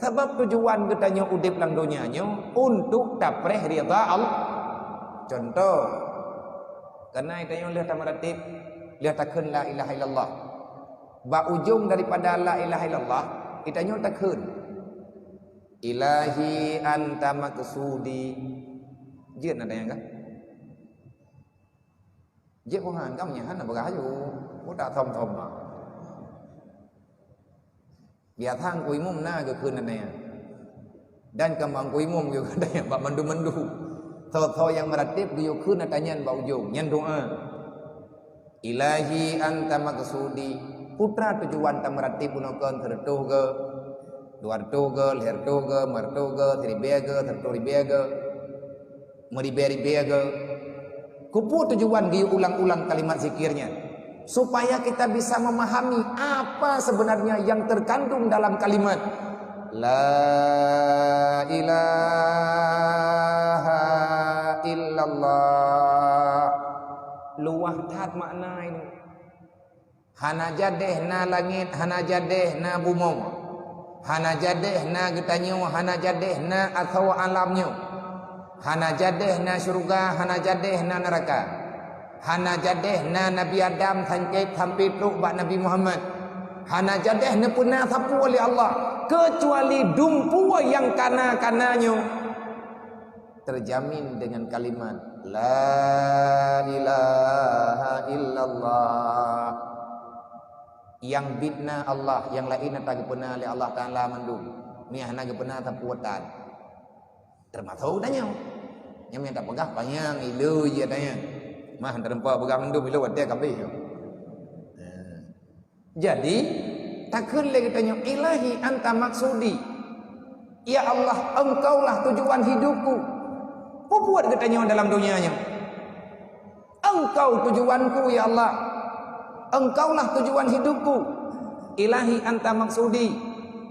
Sabab tujuan geutanyoe udeb lam donya nyoe untuk tapreh ridha Allah. Contoh, keunan tanyoe lheueh tameuratéb, lheueh takheun la ilaha illallah. Bak ujong daripada la ilaha illallah, tanyoe takheun, "Ilahi anta maqsudi." Jeuet na tanyong ka? Jeuet Tuhan, kamoe nyan hana peugah aju. Muda thom-thom ma. Biasa Teungku Imum na geukheun nyan. Dan keu Teungku Imum geukheun nyan bak mandum-mandum. Tho-tho nyang meuratéb geuyue kheun ata nyan bak ujong. Nyan doa. "Ilahi anta maqsudi." Peue teuma tujuan tameuratéb bunoe kon, seureutôh geu, dua reutôh geu, lhée reutôh geu, ma reutôh geu, siribée geu, seureutôh ribée geu, meuribée-ribée geu. Keupeue tujuan geuyue ulang-ulang kalimat zikir nyan? Supaya kita bisa memahami apa sebenarnya yang terkandung dalam kalimat la ilaha illallah. Luwah that makna nyoe. Hana jadeh na langét, hana jadeh na bumoe. Hana jadeh na geutanyoe, hana jadeh na asoe alam nyoe. Hana jadeh na syeuruga, hana jadeh na neuraka. Hana jadeh na Nabi Adam sancét sampoe trok bak Nabi Muhammad. Hana jadeh neupeuna sapeue lé Allah, keucuali dumpeue nyang kana-kana nyoe teujamin deungon kalimat, "La ilaha illallah." Nyang biet na Allah, nyang laén ata geupeuna lé Allah Taala mandum. Meuhana geupeuna sapeue tan. Teumasok tanyoe. Nyang mita peugah panyang ilée jih tanyoe. Mah teureumpok peugah mandum ilée watée kabeh. Nah. Jadi, takheun lé geutanyoe, "Ilahi anta maksudi." Ya Allah, Engkaulah tujuan hidupku. Peue buet geutanyoe dalam donya nyoe? Engkau tujuanku, ya Allah. Engkaulah tujuan hidupku. Ilahi anta maksudi,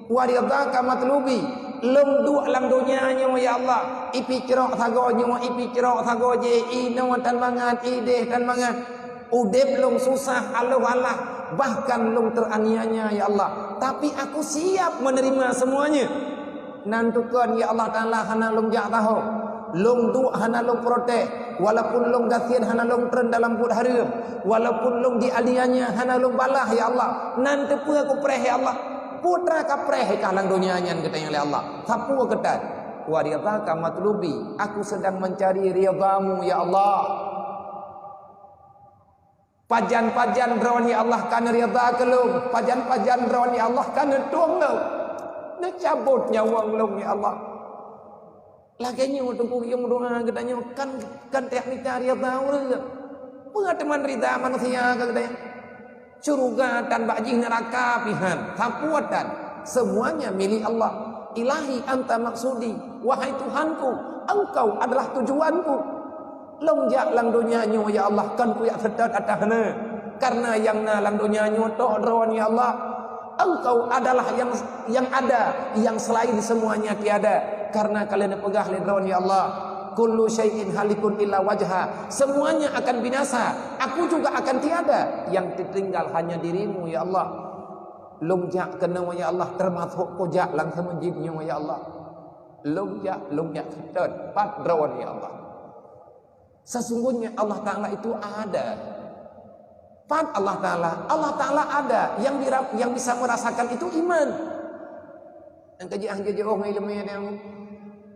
wa ridhaka matlubi. Lôn duek lam donya nyoe, ya Allah, ipicrok sagoe nyoe, ipicrok sagoe jéh, inoe tan mangat, ideh tan mangat. Udeb lôn susah, aloh alah, bahkan lôn teraniaya, ya Allah. Tapi aku siap menerima semuanya. Nan tukon, ya Allah Taala, hana lôn jak taho. Lôn duek hana lôn protes. Walaupun lôn gasien hana lôn treun dalam buet hareuem. Walaupun lôn dianiaya hana lôn balah, ya Allah. Nan teupeue kupreh, ya Allah. Putra kapreh kah lam donya nyan geutanyoe lé Allah. Sapeue keutan? Wa ridhaka matlubi. Aku sedang mencari ridhamu, ya Allah. Pajan-pajan droe, ya Allah, ka neuridha keu lôn. Pajan-pajan droe, ya Allah, ka neutueng lôn. Neucabot nyawöng lôn, ya Allah. Lagée nyoe Teungku Yong doa geutanyoe kan, kan tajak mita ridha ureuëng. Peue teuma ridha manusia keu geutanyoe? Syeuruga tan bak jih neuraka pih han. Sapeue tan? Semuanya milik Allah. Ilahi anta maksudi. Wahai Tuhanku, Engkau adalah tujuanku. Lôn jak lam donya nyoe, ya Allah, kon kujak seutôt ateueh na. Karena nyang na lam donya nyoe tok Droe, ya Allah. Engkau adalah yang, yang ada, yang selain semuanya tiada. Karena ka lheueh neupeugah lé Droe, ya Allah, "Kullu syai'in halikun illa wajha." Semuanya akan binasa. Aku juga akan tiada. Yang tertinggal hanya dirimu, ya Allah. Lôn jak keunoe, ya Allah, termasuk kujak lam seumeujid nyoe, ya Allah. Lôn jak, lôn jak seutôt, pat Droe, ya Allah. Sesungguhnya Allah Ta'ala itu ada. Pat Allah Ta'ala? Allah Ta'ala ada. Yang dira-, yang bisa merasakan itu iman. Nyang ka jiôh-jiôh ngon ileumèe nyan.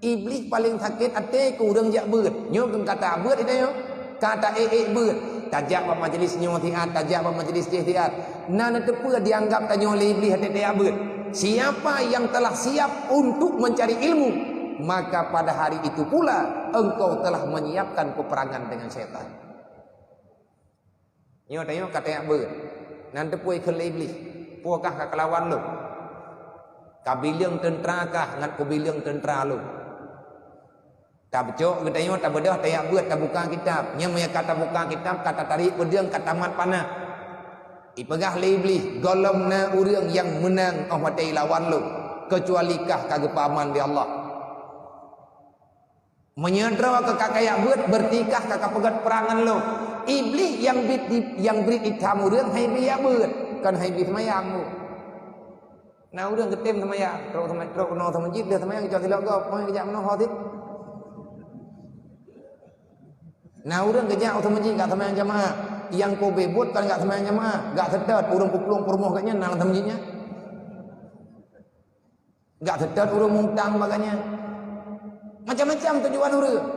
Iblih paleng sakét até keu ureuëng jak beuet. Nyoe keuh ka tabeuet ita nyoe. Ka taék-ék beuet. Tajak bak majlis nyoe siat, tajak bak majlis jéh siat. Na neuteupeue dianggap tanyoe lé Iblih até tajak beuet. Siapa yang telah siap untuk mencari ilmu, maka pada hari itu pula engkau telah menyiapkan peperangan dengan syaitan. Nyoe tanyoe ka tajak beuet. Nan teupeue kheun lé Iblih, "Peue kah ka kalawan lôn? Ka bileueng teuntra kah ngat kubileueng teuntra lôn?" Tabeucok geutanyoe, tabeudôh, tajak beuet, tabuka kitab. Nyan meunyo ka tabuka kitab, ka tatarék peudeueng, ka tamat panah. Ipeugah lé Iblih, "Gohlom na ureuëng nyang meunang óh watée ilawan lôn, keucuali kah ka geupeuaman lé Allah." Meunyoe droe keuh ka kajak beuet, beureuti kah ka kapeugét peurang ngon lôn. Iblih nyang bit, nyang bri itam ureuëng hai bri jak beuet, kon hai bri seumayang bu. Na ureuëng geutem seumayang, trok seumay-, trok keunoe seumeujid, lheueh seumayang geucok silop gob, peue geujak meunoe ho sit. Na ureuëng geujak u seumeujid gak seumayang jamaah, nyang kobé buet kon gak seumayang jamaah, gak seutôt ureuëng peuplueng peurumoh geuh nyan na lam seumeujid nyan. Gak seutôt ureuëng mutang bak geuh nyan. Macam-macam tujuan ureuëng.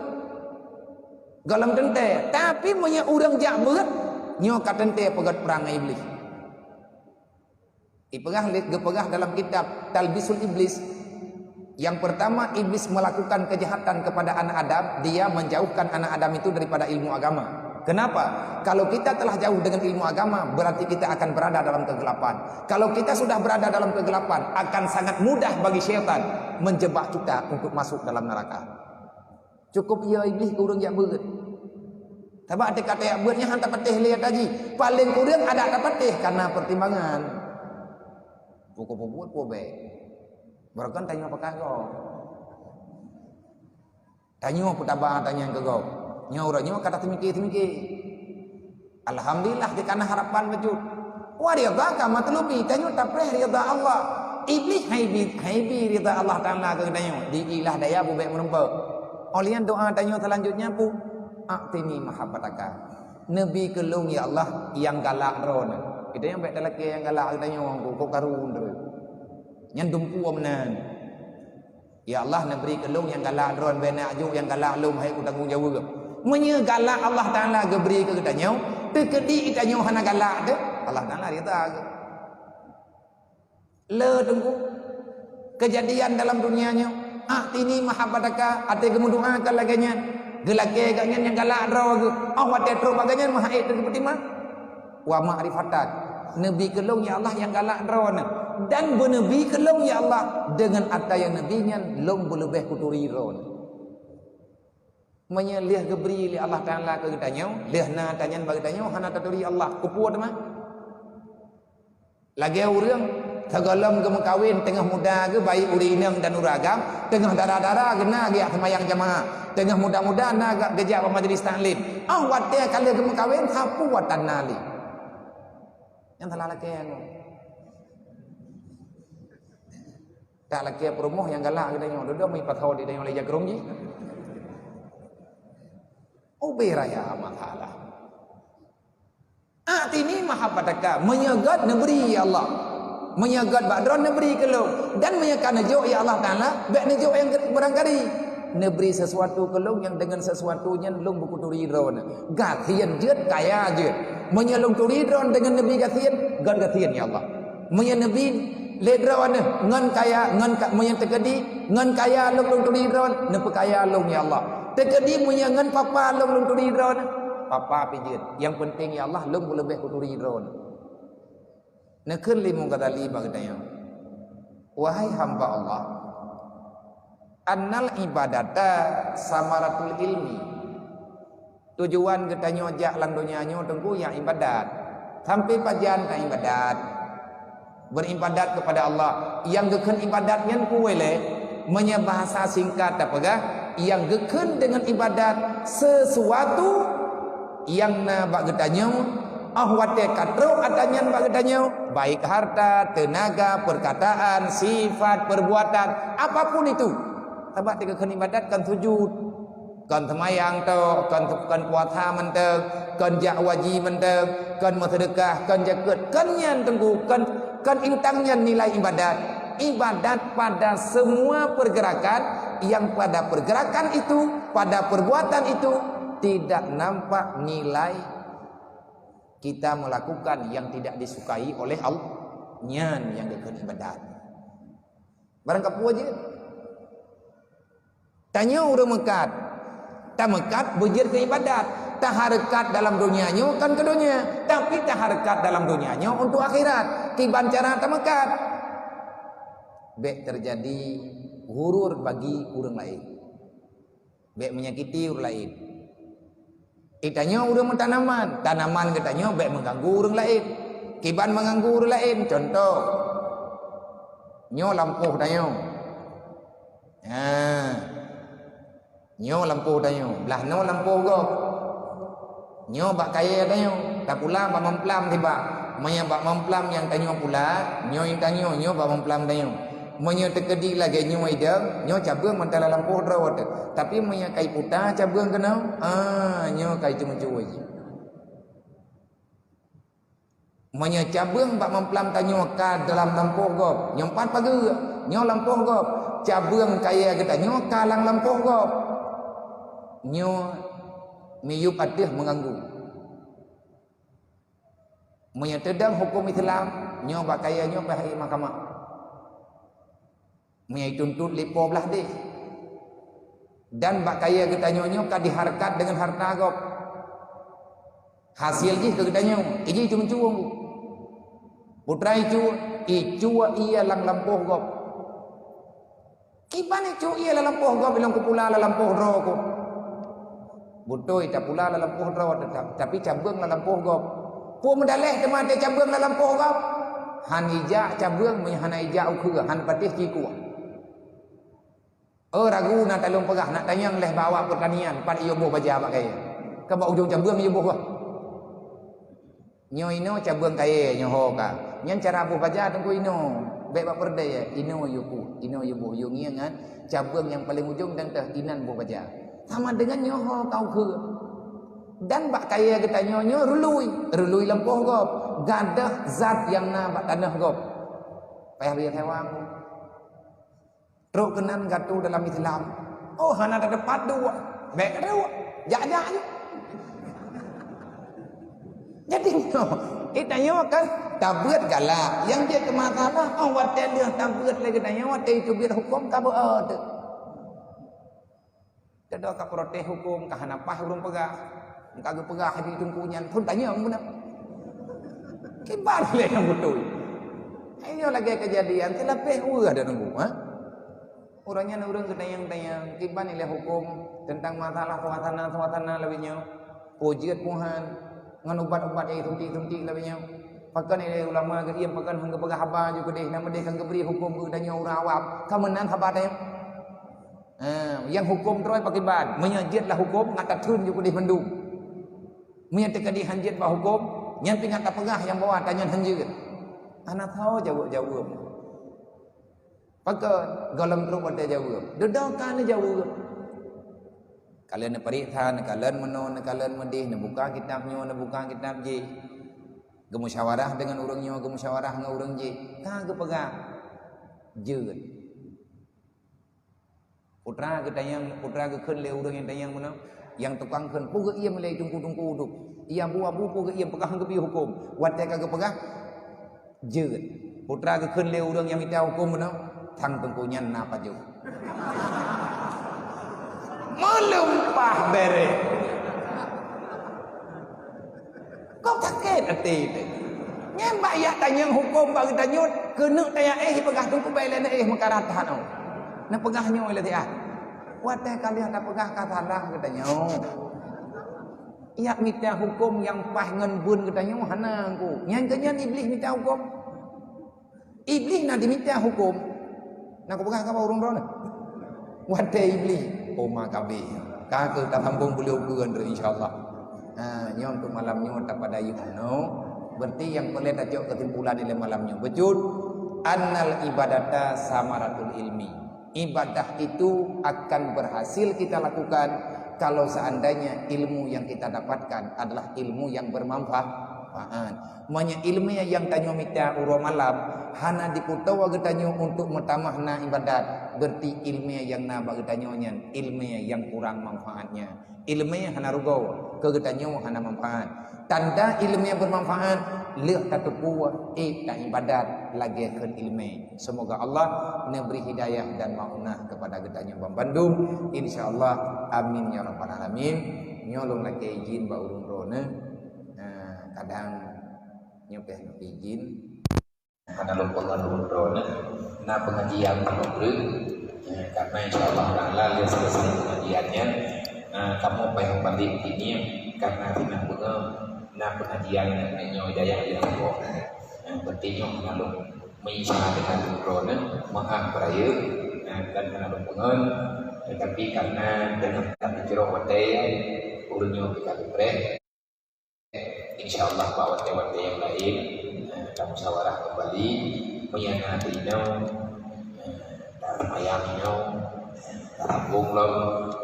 Gohlom teuntée, tapi meunyoe ureuëng jak beuet, nyoe ka teuntée peugét peurang ngon Iblih. Ipeugah lé, geupeugah dalam kitab Talbisul Iblis, yang pertama Iblis melakukan kejahatan kepada anak Adam, dia menjauhkan anak Adam itu daripada ilmu agama. Kenapa? Kalau kita telah jauh dengan ilmu agama, berarti kita akan berada dalam kegelapan. Kalau kita sudah berada dalam kegelapan, akan sangat mudah bagi syaitan menjebak kita untuk masuk dalam neraka. Cukup ya Iblih keu ureuëng jak beuet. Sabab até ka tajak beuet nyan han tapatéh lé ata jih. Paleng kureueng adak tapatéh karena pertimbangan. Pukon peubuet peue bék. Barokon tanyoe pakat gob. Tanyoe peutaba tanyan keu gob. Nyoe uroe nyoe ka taseumiké-seumiké. Alhamdulillah, dikana harapan bacut. Wa ridhaka matlubi, tanyoe tapreh ridha Allah. Iblih haibi, haibi rida Allah Taala keu geutanyoe, diilah daya bubek meureumpok. Óh lheueh nyan doa tanyoe seulanjutnya peue? "A'tini mahabbataka." Neubi keu lôn, ya Allah, nyang galak droeneuh. Geutanyoe bèk talakèe nyang galak geutanyoe, kok karu droe. Nyan dumpeue meunan. Ya Allah, neubri keu lôn nyang galak droeneuh, bèk na aju nyang galak lôn, hai kutanggong jaweueb. Meunyoe galak Allah Taala geubri keu geutanyoe, teukeudi geutanyoe hana galak teuh, Allah Taala rida geuh. Le teungku. Keujadian dalam dunia nyoe. "A'tini mahabbataka," até geumeudoa ka lagèe nyan. Geulakèe geuh nyan nyang galak droe geuh. Óh watèe trok bak geuh nyan meuhait teungku peutimang. "Wa ma'rifatak." Neubi keu lôn ya Allah nyang galak droeneuh. Dan beuneubi keu lôn ya Allah deungon ata nyang neubi nyan lôn beuleubeh kuturi droeneuh. Meunyoe lheueh geubri lé Allah Taala keu geutanyoe, lheueh na ata nyan bak geutanyoe hana taturi Allah, keupeue teuma? Lagèe ureueng sigohlom geumeukawen teungoh muda geuh baik ureueng inong dan ureueng agam, teungoh dara-dara geuh na geujak seumayang jamaah, teungoh muda-muda na geujak bak majlis taklim. Óh watèe ka lheueh geumeukawen, sapeue watèe na lé. Nyan salah lakèe nyoe. Tak lakèe peurumoh nyang galak geutanyoe, dudoe meuipat ho di tanyoe lé jakrong jih. Ubé raya masalah. "A'tini mahabbataka," meunyoe gèt neubri ya Allah. Meunyoe gèt bak droeneuh neubri keu lôn. Dan meunyoe ka neujok ya Allah Taala, bèk neujok nyang barangkali. Neubri sesuatu keu lôn nyang deungon sesuatu nyan lôn beukuturi droeneuh. Gasien jeuet, kaya jeuet. Meunyoe lôn turi droeneuh deungon neubri gasien, gèt gasien ya Allah. Meunyoe neubri lé droeneuh ngon kaya, ngon ka-, meunyoe teukeudi ngon kaya lôn, lôn turi droeneuh, neupeukaya lôn ya Allah. Teukeudi meunyoe ngon papa lôn, lôn turi droeneuh, papa pih jeuet. Nyang peunteng ya Allah, lôn beuleubeh kuturi droeneuh. Neukheun lé Imam Ghazali bak geutanyoe, "Wahai hamba Allah, annal ibadata samaratul ilmi." Tujuan geutanyoe jak lam donya nyoe teungku nyang ibadat. Sampai pajan ka ibadat? Beribadat kepada Allah. Nyang geukheun ibadat nyan peue lé? Meunyoe bahasa singkat tapeugah, nyang geukheun deungon ibadat sesuatu nyang na bak geutanyoe, óh watèe ka trok ata nyan bak geutanyoe, baik harta, teunaga, perkataan, sifat, perbuatan, apapun itu. Sabab teugeukheun ibadat kan sujud. Kon seumayang tok, kon, kon puasa mantong, kon jak haji mantong, kon meuseudeukah, kon jakeuet, kon nyan teungku, kon, kon intang nyan nilai ibadat. Ibadat pada semua pergerakan yang pada pergerakan itu, pada perbuatan itu tidak nampak nilai kita melakukan yang tidak disukai oleh Allah. Nyan nyang geukheun ibadat. Barang kapeue jeuet. Tanyoe ureueng meukat. Tameukat beujeuet keu ibadat. Tahareukat dalam donya nyoe kon keu donya, tapi tahareukat dalam donya nyoe untuk akhirat. Kiban cara tameukat? Bèk teujadi ghurur bagi ureueng laén. Bèk meunyakiti ureueng laén. Geutanyoe ureueng meutanaman, tanaman geutanyoe bèk meuganggu ureueng laén. Kiban meuganggu ureueng laén, contoh, nyoe lampôh tanyoe. Ha. Nyoe lampôh tanyoe, blah noe lampôh gob. Nyoe bak kayèe tanyoe, tapula bak mamplam tibak. Meunyoe bak mamplam nyang tanyoe pula, nyoe tanyoe, nyoe bak mamplam tanyoe. Meunyoe teukeudi lagèe nyoe idong, nyoe cabeueng mantong lam lampôh droe teuh. Tapi meunyoe kai puta cabeueng keunoe, ah, nyoe kai ceumeucue jih. Meunyoe cabeueng bak mamplam tanyoe ka dalam lampôh gob, nyoe pat pageue, nyoe lampôh gob, cabeueng kayèe geutanyoe ka lam lampôh gob. Nyoe miyueb ateueh meuganggu. Meunyoe teudong hukôm Islam, nyoe bak kayèe nyoe payah ék mahkamah. Meunyoe ituntut lé po blah deh. Dan bak kayèe geutanyoe nyoe ka dihareukat deungon hareuta gob. Hasil jih keu geutanyoe, iji itu meucue. Putra itu, icue ie lam lampôh gob. Kiban icue ie lam lampôh gob, ilôn kupula lam lampôh droe ku. Beutôi tapula lam lampôh droe, teta-, tapi cabeueng lam lampôh gob. Peue meudaleh teuma teu cabeueng lam lampôh gob? Han ijak cabeueng meunyoe hana ijak ukeue, han patéh cikueh. Oh, ragu na talôn peugah, nak tanyong lé bak awak peurtanian, pat iyue boh baja bak kayèe. Ka bak ujong cabeueng iyue boh bah. Nyoe inoe cabeueng kayèe nyoe ho ka. Nyan cara boh baja teungku inoe. Bèk bak peureudèe, inoe yue peuet, inoe yue boh, yue ngieng ngon cabeueng nyang paleng ujong dan teuh inan boh baja. Sama deungon nyoe ho ka ukeue. Dan bak kayèe geutanyoe nyoe reului, reului lampôh gob, gadôh zat nyang na bak tanoh gob. Payah bri hewan. Trok keunan gatu dalam Islam. Oh, hana teupat duek. Bèk duek. Jak-jak je. Jadi nyoe, geutanyoe kan tabeuet galak. Nyang jeuet keu masalah, oh, watèe lheueh tabeuet lé geutanyoe, watèe teubiet hukôm ka beuet. Teudoe ka protes hukôm, ka hana paih ureueng peugah. Ka geupeugah di teungku nyan, thon tanyong beuna. Kiban lé nyang beutôi. Ayo lagèe kejadian, seulapeh weueh dah nunggu, ha? Ureueng nyan ureueng geutanyong-tanyong, kiban ilèe hukôm teuntang masalah suasana-suasana lagèe nyoe. Peue jeuet Tuhan ngon ubat-ubat nyang suntik-suntik lagèe nyoe. Pakon ilèe ulama geuiem, pakon hana geupeugah haba ju keudeh, na meudeh ka geubri hukôm keu geutanyoe ureueng awam. Ka meunan haba tanyoe. Ha, nyang hukôm droe pakriban? Meunyoe jeuet lah hukôm, ngat tatheun ju keudeh mandum. Meunyoe teukeudeh han jeuet bak hukôm, nyan pih ngat tapeugah nyang bahwa tanyan han jeuet. Hana tho jaweueb-jaweueb. Pakon? Gohlom trok watèe jaweueb. Dudoe ka neujaweueb. Kalon neupareksa, neukalon meunoe, neukalon meudeh, neubuka kitab nyoe, neubuka kitab jéh. Geumusyawarah deungon ureueng nyoe, geumusyawarah ngon ureueng jéh. Ka geupeugah jeuet. Putra geutanyong, putra geukheun lé ureueng nyang tanyong meunoe, nyang tukang kheun, peue geuiem lé teungku-teungku udeb. Iya bu abu peue geuiem, peugah geubri hukôm. Watèe ka geupeugah, jeuet. Putra geukheun lé ureueng nyang mita hukôm meunoe, thang teungku nyan na pajoh. Meulimpah bèrèh. Kok sakét até teuh. Nyan bak jak tanyong hukôm bak geutanyoe, keuneuk taya éh jipeugah teungku bèk lé éh meukarat that nyoe. Neupeugah nyoe lé siat. Watèe ka lheueh tapeugah ka salah geutanyoe. Jak mita hukôm nyang paih ngon beuen geutanyoe hana teungku. Nyan keu nyan Iblih mita hukôm. Iblih na jimita hukôm. Na kupeugah keu ureueng droeneuh. Watèe Iblih, oma kabeh. Ka keuh tasambong beuleue ukeue, insya Allah. Ha, nyoe untuk malam nyoe tapada yoh nyoe. Berarti nyang peureulèe tacok keusimpulan ilèe malam nyoe. Bacut, annal ibadata samaratul ilmi. Ibadah itu akan berhasil kita lakukan kalau seandainya ilmu yang kita dapatkan adalah ilmu yang bermanfaat. Meunyoe ileumèe nyang tanyoe mita uroe malam hana jipeutoe geutanyoe untuk meutamah na ibadat, berarti ileumèe nyang na bak geutanyoe nyan ileumèe nyang kurang manfaatnya. Ileumèe hana rugoe, keu geutanyoe hana manfaat. Tanda ileumèe bermanfaat, lheueh tateupeue ék taibadat lagèe kheun ileumèe. Semoga Allah neubri hidayah dan maunah kepada geutanyoe banbandum. Insya Allah. Amin ya rabbal alamin. Nyoe lôn lakèe izin bak ureueng droeneuh. Nah, kadang nyoe pih lôn izin. Hana lôn peugah lôn droeneuh na pengajian lôn bri. Ya, karena insya Allah taala lheueh selesai pengajian nyan, eh, kamoe payah balik kini karena sinang beungoh na pengajian nyoe dayah di Lombok. Eh, berarti nyoe hana lôn meunyeusai dengan lôn droeneuh, meu'ah beurayeuk, eh, dan hana lôn peungon, tetapi karena dengan tak dicurok watèe ureueng nyoe ka geupreh. Insya Allah bak watèe-watèe nyang laén, eh, tamusyawarah kembali. Meunyo na teuinong, eh, taseumayang inong, eh, tasambong lom,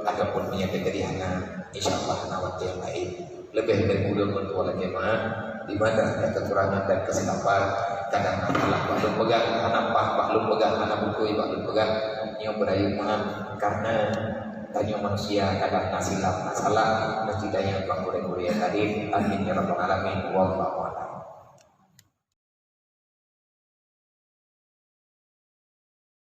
ataupun meunyo teukeudi hana, insya Allah na watèe nyang laén. Leubeh-leubeh ulôn ngon tuan jemaah, di mana ada kekurangan dan kesilapan, kadang na salah bak lôn peugah, hana paih bak lôn peugah, hana beutôi bak lôn peugah, nyoe beurayeuk meu'ah, karena tanyoe manusia kadang na silap, na salah, meusti tanyoe bak gurèe-gurèe nyang hadir. Amin ya rabbal alamin. Wallahu a'lam.